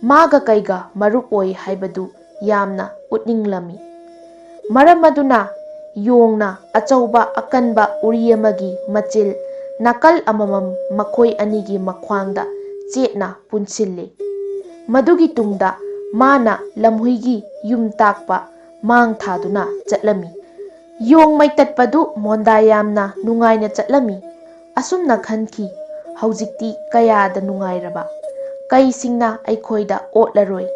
ꯃꯥꯒ ꯀꯩꯒ ꯃꯔꯨꯞ ꯑꯣꯏ ꯍꯥꯏꯕꯗꯨ ꯌꯥꯝꯅ ꯎꯠꯅꯤꯡꯂꯝꯃꯤ꯫ ꯃꯔꯝ ꯑꯗꯨꯅ ꯌꯣꯡꯅ ꯑꯆꯧꯕ ꯑꯀꯟꯕ ꯎꯔꯤ ꯑꯃꯒꯤ ꯃꯆꯤꯜ ꯅꯥꯀꯜ ꯑꯃꯃꯝ ꯃꯈꯣꯏ ꯑꯅꯤꯒꯤ ꯃꯈ꯭ꯋꯥꯡꯗ ꯆꯦꯠꯅ ꯄꯨꯟꯁꯤꯜꯂꯤ꯫ ꯃꯗꯨꯒꯤ ꯇꯨꯡꯗ ꯃꯥꯅ ꯂꯝꯍꯨꯏꯒꯤ ꯌꯨꯝ ꯇꯥꯛꯄ ꯃꯥꯡ ꯊꯥꯗꯨꯅ ꯆꯠꯂꯝꯃꯤ꯫ ꯌꯣꯡ ꯃꯩꯇꯠꯄꯗꯨ ꯃꯣꯟꯗꯥ ꯌꯥꯝꯅ ꯅꯨꯡꯉꯥꯏꯅ ꯆꯠꯂꯝꯃꯤ꯫ ꯑꯁꯨꯝꯅ ꯈꯟꯈꯤ, "ꯍꯧꯖꯤꯛꯇꯤ ꯀꯌꯥꯗ ꯅꯨꯡꯉꯥꯏꯔꯕ! ꯀꯩꯁꯤꯡꯅ ꯑꯩꯈꯣꯏꯗ ꯑꯣꯠꯂꯔꯣꯏ꯫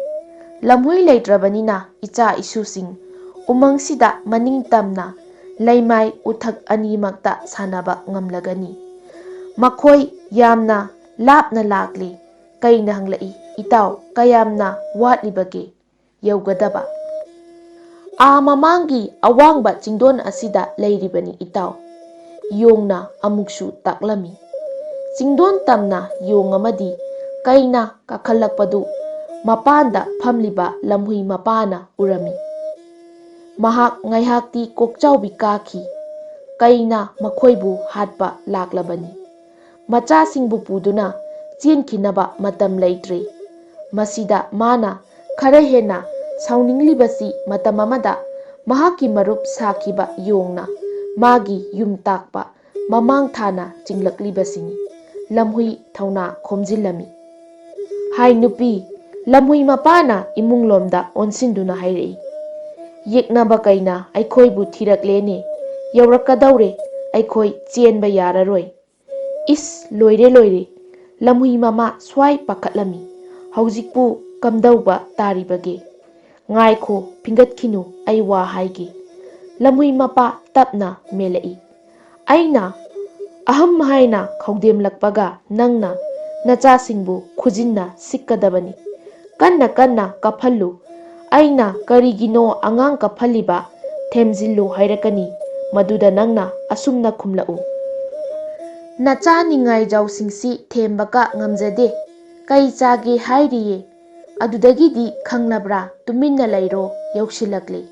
ꯂꯝꯍꯨꯏ ꯂꯩꯇ꯭ꯔꯕꯅꯤꯅ ꯏꯆꯥ ꯏꯁꯨꯁꯤꯡ ꯎꯃꯪꯁꯤꯗ ꯃꯅꯤꯡ ꯇꯝꯅ ꯂꯩꯃꯥꯏ ꯎꯊꯛ ꯑꯅꯤꯃꯛꯇ ꯁꯥꯟꯅꯕ ꯉꯝꯂꯒꯅꯤ꯫" ꯃꯈꯣꯏ ꯌꯥꯝꯅ ꯂꯥꯞꯅ ꯂꯥꯛꯂꯤ꯫ ꯀꯩꯅ ꯍꯪꯂꯛꯏ, "ꯏꯇꯥꯎ, ꯀꯌꯥꯝꯅ ꯋꯥꯠꯂꯤꯕꯒꯦ ꯌꯧꯒꯗꯕ?" "ꯑꯥ ꯃꯃꯥꯡꯒꯤ ꯑꯋꯥꯡꯕ ꯆꯤꯡꯗꯣꯟ ꯑꯁꯤꯗ ꯂꯩꯔꯤꯕꯅꯤ ꯏꯇꯥꯎ꯫" ꯌꯣꯡꯅ ꯑꯃꯨꯛꯁꯨ ꯇꯥꯛꯂꯝꯃꯤ꯫ ꯆꯤꯡꯗꯣꯟ ꯇꯝꯅ ꯌꯣꯡ ꯑꯃꯗꯤ ꯀꯩꯅ ꯀꯥꯈꯠꯂꯛꯄꯗꯨ ꯃꯄꯥꯟꯗ ꯐꯝꯂꯤꯕ ꯂꯝꯍꯨꯏ ꯃꯄꯥꯅ ꯎꯔꯝꯃꯤ꯫ ꯃꯍꯥꯛ ꯉꯥꯏꯍꯥꯛꯇꯤ ꯀꯣꯛꯆꯥꯎꯕꯤ ꯀꯥꯈꯤ꯫ ꯀꯩꯅ ꯃꯈꯣꯏꯕꯨ ꯍꯥꯠꯄ ꯂꯥꯛꯂꯕꯅꯤ꯫ ꯃꯆꯥꯁꯤꯡꯕꯨ ꯄꯨꯗꯨꯅ ꯆꯦꯟꯈꯤꯅꯕ ꯃꯇꯝ ꯂꯩꯇ꯭ꯔꯦ꯫ ꯃꯁꯤꯗ ꯃꯥꯅ ꯈꯔ ꯍꯦꯟꯅ ꯁꯥꯎꯅꯤꯡꯂꯤꯕꯁꯤ ꯃꯇꯝ ꯑꯃꯗ ꯃꯍꯥꯛꯀꯤ ꯃꯔꯨꯞ ꯁꯥꯈꯤꯕ ꯌꯣꯡꯅ ꯃꯥꯒꯤ ꯌꯨꯝ ꯇꯥꯛꯄ ꯃꯃꯥꯡ ꯊꯥꯅ ꯆꯤꯡꯂꯛꯂꯤꯕꯁꯤꯅꯤ꯫ ꯂꯝꯍꯨꯏ ꯊꯧꯅꯥ ꯈꯣꯝꯖꯤꯜꯂꯝꯃꯤ꯫ ꯍꯥꯏ ꯅꯨꯄꯤ, ꯂꯝꯍꯨꯏ ꯃꯄꯥꯅ ꯏꯃꯨꯡꯂꯣꯝꯗ ꯑꯣꯟꯁꯤꯟꯗꯨꯅ ꯍꯥꯏꯔꯛꯏ꯫ "ꯌꯦꯛꯅꯕ ꯀꯩꯅ ꯑꯩꯈꯣꯏꯕꯨ ꯊꯤꯔꯛꯂꯦꯅꯦ, ꯌꯧꯔꯛꯀꯗꯧꯔꯦ, ꯑꯩꯈꯣꯏ ꯆꯦꯟꯕ ꯌꯥꯔꯔꯣꯏ"꯫ "ꯏꯁ, ꯂꯣꯏꯔꯦ, ꯂꯣꯏꯔꯦ"꯫ ꯂꯝꯍꯨꯏ ꯃꯃꯥ ꯁ꯭ꯋꯥꯏ ꯄꯥꯈꯠꯂꯝꯃꯤ꯫ "ꯍꯧꯖꯤꯛꯄꯨ ꯀꯝꯗꯧꯕ ꯇꯥꯔꯤꯕꯒꯦ?" "ꯉꯥꯏꯈꯣ, ꯐꯤꯡꯒꯠꯈꯤꯅꯨ, ꯑꯩ ꯋꯥ ꯍꯥꯏꯒꯦ"꯫ ꯂꯝꯍꯨꯏ ꯃꯄꯥ ꯇꯞꯅ ꯃꯦꯜꯂꯛꯏ꯫ "ꯑꯩꯅ ꯑꯍꯝ ꯍꯥꯏꯅ ꯈꯧꯗꯦꯝꯂꯛꯄꯒ ꯅꯪꯅ ꯅꯆꯥꯁꯤꯡꯕꯨ ꯈꯨꯖꯤꯟꯅ ꯁꯤꯛꯀꯗꯕꯅꯤ꯫ ꯀꯟꯅ ꯀꯟꯅ ꯀꯞꯍꯜꯂꯨ꯫ ꯑꯩꯅ ꯀꯔꯤꯒꯤꯅꯣ ꯑꯉꯥꯡ ꯀꯞꯍꯜꯂꯤꯕ ꯊꯦꯝꯖꯤꯜꯂꯨ ꯍꯥꯏꯔꯛꯀꯅꯤ꯫ ꯃꯗꯨꯗ ꯅꯪꯅ ꯑꯁꯨꯝꯅ ꯈꯨꯝꯂꯛꯎ: 'ꯅꯆꯥ ꯅꯤꯡꯉꯥꯏꯖꯥꯎꯁꯤꯡꯁꯤ ꯊꯦꯝꯕꯒ ꯉꯝꯖꯗꯦ꯫ ꯀꯩ ꯆꯥꯒꯦ ꯍꯥꯏꯔꯤꯌꯦ?' ꯑꯗꯨꯗꯒꯤꯗꯤ ꯈꯪꯂꯕ꯭ꯔꯥ? ꯇꯨꯃꯤꯟꯅ ꯂꯩꯔꯣ, ꯌꯧꯁꯤꯜꯂꯛꯂꯦ"꯫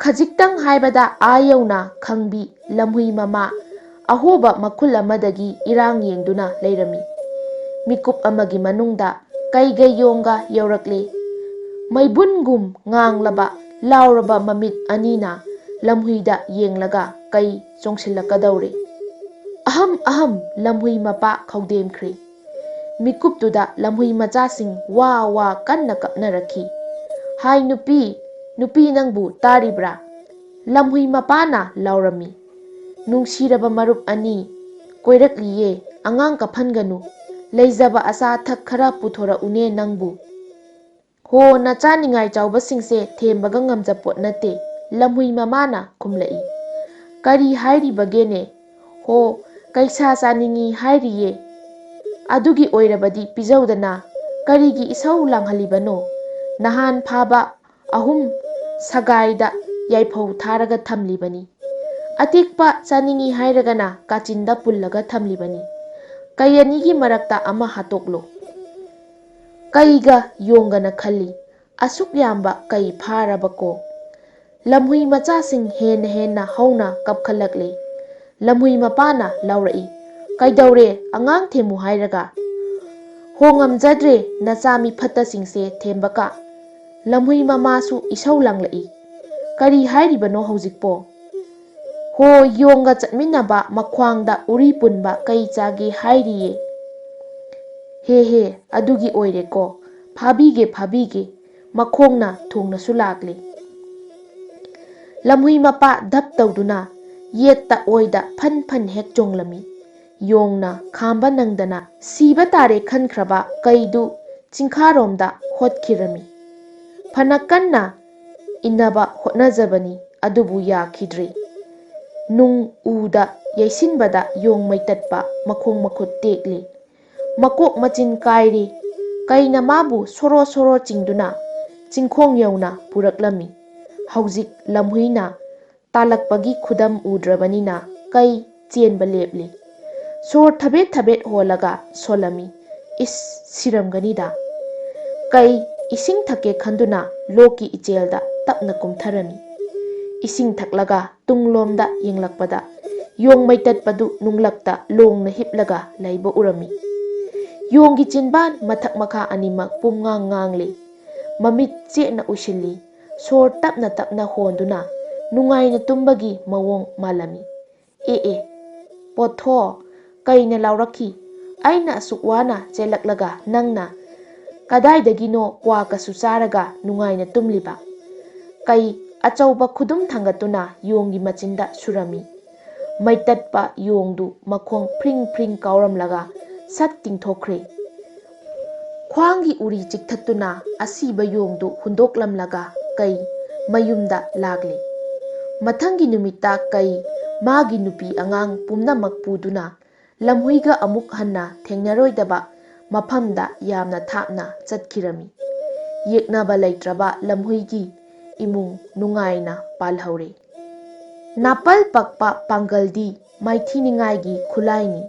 ꯈꯖꯤꯛꯇꯪ ꯍꯥꯏꯕꯗ ꯑꯥ ꯌꯧꯅ ꯈꯪꯕꯤ ꯂꯝꯍꯨꯏ ꯃꯃꯥ ꯑꯍꯣꯕ ꯃꯈꯨꯜ ꯑꯃꯗꯒꯤ ꯏꯔꯥꯡ ꯌꯦꯡꯗꯨꯅ ꯂꯩꯔꯝꯃꯤ꯫ ꯃꯤꯀꯨꯞ ꯑꯃꯒꯤ ꯃꯅꯨꯡꯗ ꯀꯩꯒ ꯌꯣꯡꯒ ꯌꯧꯔꯛꯂꯦ꯫ ꯃꯩꯕꯨꯟꯒꯨꯝ ꯉꯥꯡꯂꯕ ꯂꯥꯎꯔꯕ ꯃꯃꯤꯠ ꯑꯅꯤꯅ ꯂꯝꯍꯨꯏꯗ ꯌꯦꯡꯂꯒ ꯀꯩ ꯆꯣꯡꯁꯤꯜꯂꯛꯀꯗꯧꯔꯦ꯫ "ꯑꯍꯝ, ꯑꯍꯝ"꯫ ꯂꯝꯍꯨꯏ ꯃꯄꯥ ꯈꯧꯗꯦꯝꯈ꯭ꯔꯦ꯫ ꯃꯤꯀꯨꯞꯇꯨꯗ ꯂꯝꯍꯨꯏ ꯃꯆꯥꯁꯤꯡ ꯋꯥ ꯋꯥ ꯀꯟꯅ ꯀꯞꯅꯔꯛꯈꯤ꯫ "ꯍꯥꯏ ꯅꯨꯄꯤ, ꯅꯨꯄꯤ, ꯅꯪꯕꯨ ꯇꯥꯔꯤꯕ꯭ꯔꯥ?" ꯂꯝꯍꯨꯏ ꯃꯄꯥꯅ ꯂꯥꯎꯔꯝꯃꯤ꯫ "ꯅꯨꯡꯁꯤꯔꯕ ꯃꯔꯨꯞ ꯑꯅꯤ ꯀꯣꯏꯔꯛꯂꯤꯌꯦ, ꯑꯉꯥꯡ ꯀꯞꯍꯟꯒꯅꯨ꯫ ꯂꯩꯖꯕ ꯑꯆꯥ ꯑꯊꯛ ꯈꯔ ꯄꯨꯊꯣꯔꯛꯎꯅꯦ ꯅꯪꯕꯨ"꯫ "ꯍꯣ, ꯅꯆꯥ ꯅꯤꯡꯉꯥꯏ ꯆꯥꯎꯕꯁꯤꯡꯁꯦ ꯊꯦꯝꯕꯒ ꯉꯝꯖꯄꯣꯠ ꯅꯠꯇꯦ"꯫ ꯂꯝꯍꯨꯏ ꯃꯃꯥꯅ ꯈꯨꯝꯂꯛꯏ꯫ "ꯀꯔꯤ ꯍꯥꯏꯔꯤꯕꯒꯦꯅꯦ? ꯍꯣ, ꯀꯩꯁꯥ ꯆꯥꯅꯤꯡꯏ ꯍꯥꯏꯔꯤꯌꯦ꯫ ꯑꯗꯨꯒꯤ ꯑꯣꯏꯔꯕꯗꯤ ꯄꯤꯖꯧꯗꯅ꯫ ꯀꯔꯤꯒꯤ ꯏꯁꯧ ꯂꯥꯡꯍꯜꯂꯤꯕꯅꯣ? ꯅꯍꯥꯟ ꯐꯥꯕ ꯑꯍꯨꯝ ꯁꯒꯥꯏꯗ ꯌꯥꯏꯐꯧ ꯊꯥꯔꯒ ꯊꯝꯂꯤꯕꯅꯤ꯫ ꯑꯇꯦꯛꯄ ꯆꯥꯅꯤꯡꯏ ꯍꯥꯏꯔꯒꯅ ꯀꯥꯆꯤꯟꯗ ꯄꯨꯜꯂꯒ ꯊꯝꯂꯤꯕꯅꯤ꯫ ꯀꯩ ꯑꯅꯤꯒꯤ ꯃꯔꯛꯇ ꯑꯃ ꯍꯥꯠꯇꯣꯛꯂꯣ"꯫ ꯀꯩꯒ ꯌꯣꯡꯒꯅ ꯈꯜꯂꯤ, "ꯑꯁꯨꯛ ꯌꯥꯝꯕ ꯀꯩ ꯐꯥꯔꯕꯀꯣ?" ꯂꯝꯍꯨꯏ ꯃꯆꯥꯁꯤꯡ ꯍꯦꯟꯅ ꯍꯦꯟꯅ ꯍꯧꯅ ꯀꯞꯈꯠꯂꯛꯂꯤ꯫ ꯂꯝꯍꯨꯏ ꯃꯄꯥꯅ ꯂꯥꯎꯔꯛꯏ, "ꯀꯩꯗꯧꯔꯦ? ꯑꯉꯥꯡ ꯊꯦꯝꯃꯨ ꯍꯥꯏꯔꯒ?" "ꯍꯣ, ꯉꯝꯖꯗ꯭ꯔꯦ ꯅꯆꯥ ꯃꯤ ꯐꯠꯇꯁꯤꯡꯁꯦ ꯊꯦꯝꯕꯀ"꯫ ꯂꯝꯍꯨꯏ ꯃꯃꯥꯁꯨ ꯏꯁꯧ ꯂꯥꯡꯂꯛꯏ, "ꯀꯔꯤ ꯍꯥꯏꯔꯤꯕꯅꯣ ꯍꯧꯖꯤꯛꯄꯣ? ꯍꯣ, ꯌꯣꯡꯒ ꯆꯠꯃꯤꯟꯅꯕ ꯃꯈ꯭ꯋꯥꯡꯗ ꯎꯔꯤ ꯄꯨꯟꯕ ꯀꯩ ꯆꯥꯒꯦ ꯍꯥꯏꯔꯤꯌꯦ?" "ꯍꯦ ꯍꯦ, ꯑꯗꯨꯒꯤ ꯑꯣꯏꯔꯦꯀꯣ꯫ ꯐꯥꯕꯤꯒꯦ, ꯐꯥꯕꯤꯒꯦ꯫" ꯃꯈꯣꯡꯅ ꯊꯣꯡꯅꯁꯨ ꯂꯥꯛꯂꯦ꯫ ꯂꯝꯍꯨꯏ ꯃꯄꯥ ꯙꯞ ꯇꯧꯗꯨꯅ ꯌꯦꯠꯇ ꯑꯣꯏꯗ ꯐꯟ ꯐꯟ ꯍꯦꯛ ꯆꯣꯡꯂꯝꯃꯤ꯫ ꯌꯣꯡꯅ ꯈꯥꯝꯕ ꯅꯪꯗꯅ ꯁꯤꯕ ꯇꯥꯔꯦ ꯈꯟꯈ꯭ꯔꯕ ꯀꯩꯗꯨ ꯆꯤꯡꯈꯥꯔꯣꯝꯗ ꯍꯣꯠꯈꯤꯔꯝꯃꯤ꯫ ꯐꯅ ꯀꯟꯅ ꯏꯟꯅꯕ ꯍꯣꯠꯅꯖꯕꯅꯤ, ꯑꯗꯨꯕꯨ ꯌꯥꯈꯤꯗ꯭ꯔꯦ꯫ ꯅꯨꯡ ꯎꯗ ꯌꯩꯁꯤꯟꯕꯗ ꯌꯣꯡ ꯃꯩꯇꯠꯄ ꯃꯈꯣꯡ ꯃꯈꯨꯠ ꯇꯦꯛꯂꯦ꯫ ꯃꯀꯣꯛ ꯃꯆꯤꯟ ꯀꯥꯏꯔꯦ꯫ ꯀꯩꯅ ꯃꯥꯕꯨ ꯁꯣꯔꯣ ꯁꯣꯔꯣ ꯆꯤꯡꯗꯨꯅ ꯆꯤꯡꯈꯣꯡ ꯌꯧꯅ ꯄꯨꯔꯛꯂꯝꯃꯤ꯫ ꯍꯧꯖꯤꯛ ꯂꯝꯍꯨꯏꯅ ꯇꯥꯜꯂꯛꯄꯒꯤ ꯈꯨꯗꯝ ꯎꯗ꯭ꯔꯕꯅꯤꯅ ꯀꯩ ꯆꯦꯟꯕ ꯂꯦꯞꯂꯤ꯫ ꯁꯣꯔ ꯊꯕꯦꯠ ꯊꯕꯦꯠ ꯍꯣꯜꯂꯒ ꯁꯣꯜꯂꯝꯃꯤ꯫ "ꯏꯁ, ꯁꯤꯔꯝꯒꯅꯤꯗ꯫" ꯀꯩ ꯏꯁꯤꯡ ꯊꯛꯀꯦ ꯈꯟꯗꯨꯅ ꯂꯣꯛꯀꯤ ꯏꯆꯦꯜꯗ ꯇꯞꯅ ꯀꯨꯝꯊꯔꯝꯃꯤ꯫ ꯏꯁꯤꯡ ꯊꯛꯂꯒ ꯇꯨꯡꯂꯣꯝꯗ ꯌꯦꯡꯂꯛꯄꯗ ꯌꯣꯡ ꯃꯩꯇꯠꯄꯗꯨ ꯅꯨꯡꯂꯛꯇ ꯂꯣꯡꯅ ꯍꯤꯞꯂꯒ ꯂꯩꯕ ꯎꯔꯝꯃꯤ꯫ ꯌꯣꯡꯒꯤ ꯆꯤꯟꯕꯥꯟ ꯃꯊꯛ ꯃꯈꯥ ꯑꯅꯤꯃꯛ ꯄꯨꯝꯉꯥꯡ ꯉꯥꯡꯂꯤ꯫ ꯃꯃꯤꯠ ꯆꯦꯠꯅ ꯎꯏꯁꯤꯜꯂꯤ꯫ ꯁꯣꯔ ꯇꯞꯅ ꯇꯞꯅ ꯍꯣꯟꯗꯨꯅ ꯅꯨꯡꯉꯥꯏꯅ ꯇꯨꯝꯕꯒꯤ ꯃꯑꯣꯡ ꯃꯥꯜꯂꯝꯃꯤ꯫ "ꯑꯦ ꯑꯦ, ꯄꯣꯊꯣ!" ꯀꯩꯅ ꯂꯥꯎꯔꯛꯈꯤ꯫ "ꯑꯩꯅ ꯑꯁꯨꯛ ꯋꯥꯅ ꯆꯦꯜꯂꯛꯂꯒ ꯅꯪꯅ ꯀꯗꯥꯏꯗꯒꯤꯅꯣ ꯀ꯭ꯋꯥꯀꯁꯨ ꯆꯥꯔꯒ ꯅꯨꯡꯉꯥꯏꯅ ꯇꯨꯝꯂꯤꯕ?" ꯀꯩ ꯑꯆꯧꯕ ꯈꯨꯗꯨꯝ ꯊꯥꯡꯒꯠꯇꯨꯅ ꯌꯣꯡꯒꯤ ꯃꯆꯤꯟꯗ ꯁꯨꯔꯝꯃꯤ꯫ ꯃꯩꯇꯠꯄ ꯌꯣꯡꯗꯨ ꯃꯈꯣꯡ ꯐ꯭ꯔꯤꯡ ꯐ꯭ꯔꯤꯡ ꯀꯥꯎꯔꯝꯂꯒ ꯁꯠ ꯇꯤꯡꯊꯣꯛꯈ꯭ꯔꯦ꯫ ꯈ꯭ꯋꯥꯡꯒꯤ ꯎꯔꯤ ꯆꯤꯛꯊꯠꯇꯨꯅ ꯑꯁꯤꯕ ꯌꯣꯡꯗꯨ ꯍꯨꯟꯗꯣꯛꯂꯝꯂꯒ ꯀꯩ ꯃꯌꯨꯝꯗ ꯂꯥꯛꯂꯦ꯫ ꯃꯊꯪꯒꯤ ꯅꯨꯃꯤꯠꯇ ꯀꯩ ꯃꯥꯒꯤ ꯅꯨꯄꯤ ꯑꯉꯥꯡ ꯄꯨꯝꯅꯃꯛ ꯄꯨꯗꯨꯅ ꯂꯝꯍꯨꯏꯒ ꯑꯃꯨꯛ ꯍꯟꯅ ꯊꯦꯡꯅꯔꯣꯏꯗꯕ ꯃꯐꯝꯗ ꯌꯥꯝꯅ ꯊꯥꯞꯅ ꯆꯠꯈꯤꯔꯝꯃꯤ꯫ ꯌꯦꯛꯅꯕ ꯂꯩꯇ꯭ꯔꯕ ꯂꯝꯍꯨꯏꯒꯤ ꯏꯃꯨꯡ ꯅꯨꯡꯉꯥꯏꯅ ꯄꯥꯜꯍꯧꯔꯦ꯫ ꯅꯥꯄꯜ ꯄꯛꯄ ꯄꯥꯡꯒꯜꯗꯤ ꯃꯥꯏꯊꯤꯅꯤꯡꯉꯥꯏꯒꯤ ꯈꯨꯠꯂꯥꯏꯅꯤ꯫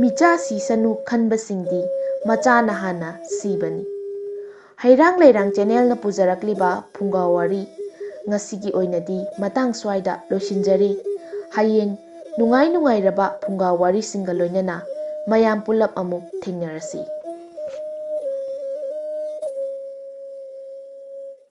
ꯃꯤꯆꯥ ꯁꯤꯁꯅꯨ ꯈꯟꯕꯁꯤꯡꯗꯤ ꯃꯆꯥꯅ ꯍꯥꯟꯅ ꯁꯤꯕꯅꯤ꯫ ꯍꯩꯔꯥꯡ ꯂꯩꯔꯥꯡ ꯆꯦꯅꯦꯜꯅ ꯄꯨꯖꯔꯛꯂꯤꯕ ꯐꯨꯡꯒꯥ ꯋꯥꯔꯤ ꯉꯁꯤꯒꯤ ꯑꯣꯏꯅꯗꯤ ꯃꯇꯥꯡ ꯁ꯭ꯋꯥꯏꯗ ꯂꯣꯏꯁꯤꯟꯖꯔꯤ꯫ ꯍꯌꯦꯡ ꯅꯨꯡꯉꯥꯏ ꯅꯨꯡꯉꯥꯏꯔꯕ ꯐꯨꯡꯒꯥ ꯋꯥꯔꯤꯁꯤꯡꯒ ꯂꯣꯏꯅꯅ ꯃꯌꯥꯝ ꯄꯨꯂꯞ ꯑꯃꯨꯛ ꯊꯦꯡꯅꯔꯁꯤ꯫